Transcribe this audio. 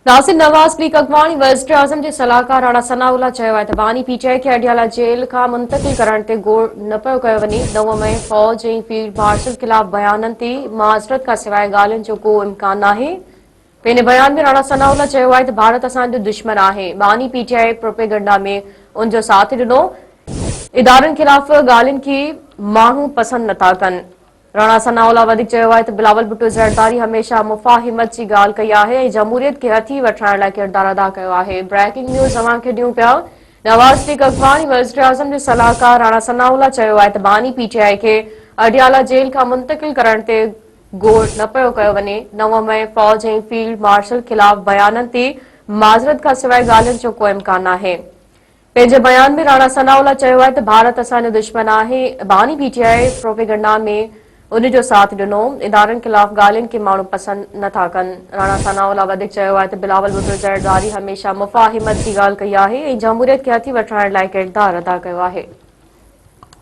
Nasir Nawaz league اڳواڻ ۽ وزيراعظم جي صلاحڪار راڻا ثناء الله چيو آهي ته باني پي ٽي آء کي اڊيالا جيل کان منتقل ڪرڻ تي غور نه پيو ڪيو وڃي، 9 مئي فوج ۽ فيلڊ مارشل خلاف بيانن تي معذرت کانسواء ڳالهين جو ڪو امڪان ناهي. پنهنجي بيان ۾ راڻا ثناء الله چيو آهي ته ڀارت اسان جو دشمن آهي، باني پي ٽي آء پروپيگنڊا ۾ ان جو ساٿ ڏنو، ادارن خلاف ڳالهين کي ماڻهو پسند نٿا ڪن. راڻا ثناء الله وڌيڪ چيو آهي ته بلاول ڀٽو زرداري هميشه مفاهمت جي ڳالهه ڪئي آهي ۽ جمهوريت کي هٿي وٺرائڻ لاء ڪردار ادا ڪيو آهي. بريڪنگ نيوز اوهان کي ڏيون پيا نواز ليگ اڳواڻ ۽ وزيراعظم جي صلاحڪار راڻا ثناء الله چيو آهي ته باني پي ٽي آء کي اڊيالا جيل کان منتقل ڪرڻ تي غور نه پيو ڪيو وڃي، 9 مئي فوج ۽ فيلڊ مارشل خلاف بيانن تي معذرت کانسواء ڳالهين جو ڪو امڪان ناهي. پنهنجي بيان ۾ راڻا ثناء الله چيو آهي ته ڀارت اسان جو دشمن آهي، باني پي ٽي آء پروپيگنڊا ۾ ان جو ساٿ ڏنو، ادارن خلاف ڳالهين کي ماڻهو پسند نه ٿا ڪن. راڻا ثناء الله وڌيڪ چيو آهي ته بلاول ڀٽو زرداري هميشه مفاهمت جي ڳالهه ڪئي آهي ۽ جمهوريت کي هٿي وٺرائڻ لاء ڪردار ادا ڪيو آهي.